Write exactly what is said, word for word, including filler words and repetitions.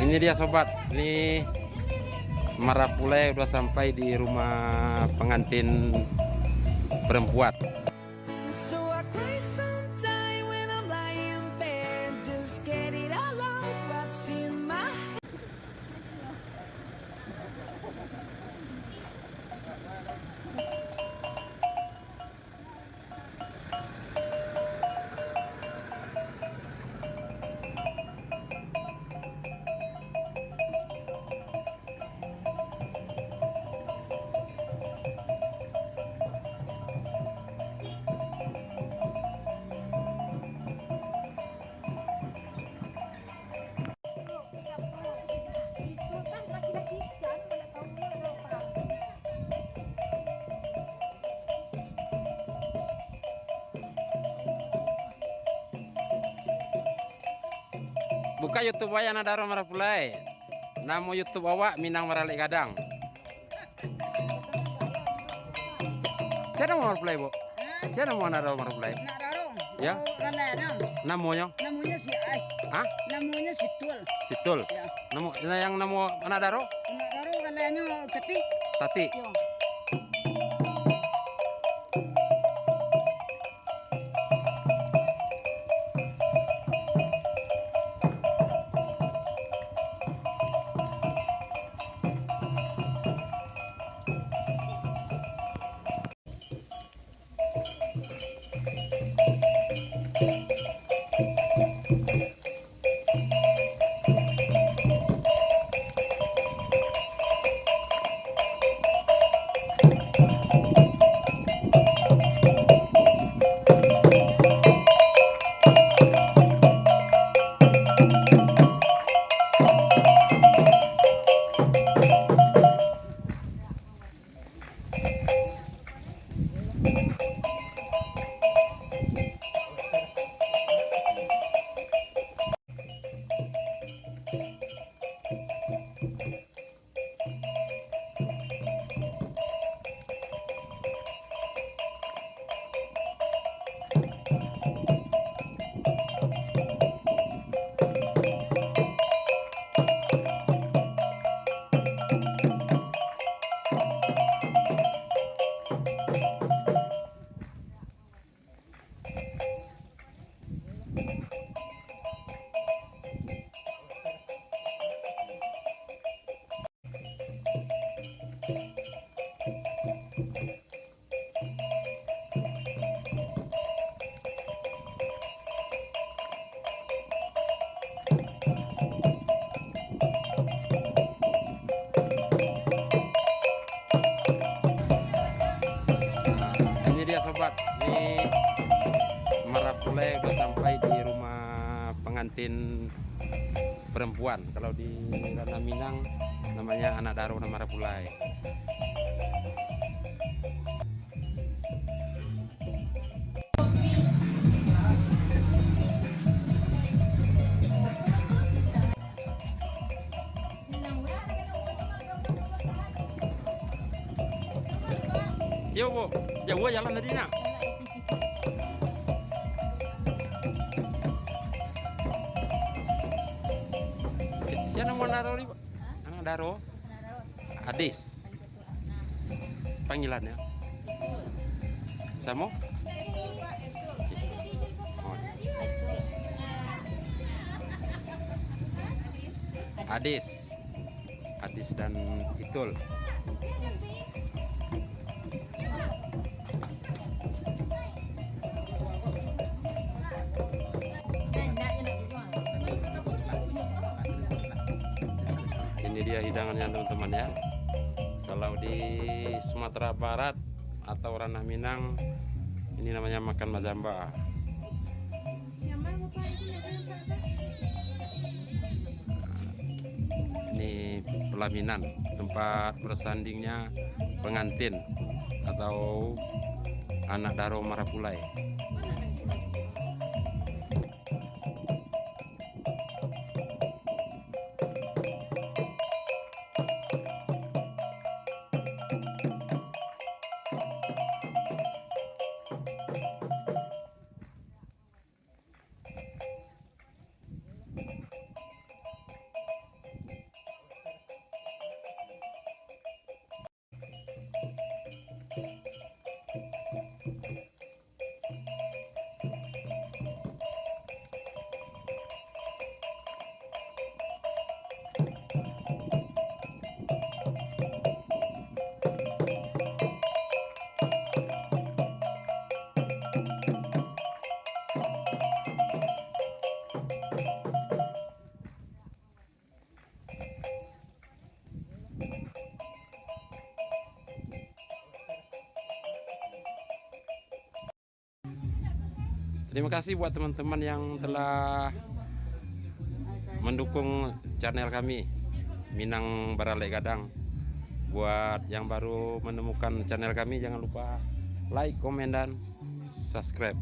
Ini dia sobat, ini marapulai udah sampai di rumah pengantin perempuan. Buka YouTube wayang Anak Daro Marapulai. Namo YouTube awak Minang Maralek Gadang. Sia namo marapulai, Bu? Hah? Sia namo Anak Daro marapulai? Anak Daro. Ya. Oh, galaknyo. Namonyo? Namonyo si, ai. Hah? Namonyo Situl. Situl. Ya. Namo, nah, yang namo Anak Daro? Anak Daro galaknyo Tatik. Tatik. Yo. Ini dia sobat, ini marapulai udah sampai di rumah pengantin perempuan. Kalau di ranah Minang namanya Anak Daro Marapulai. Yo, Bu. Jauah jalan tadi, nak. Sia namo Anak Daro, Bu? Anak Daro. Adis. Panggilannyo? Samo? Oh. Adis. Adis dan Itul. Ini dia hidangannya, teman-teman, ya. Kalau di Sumatera Barat atau Ranah Minang, ini namanya makan mazamba. Ini pelaminan, tempat bersandingnya pengantin atau Anak Daro Marapulai. Terima kasih buat teman-teman yang telah mendukung channel kami, Minang Baralek Gadang. Buat yang baru menemukan channel kami, jangan lupa like, komen, dan subscribe.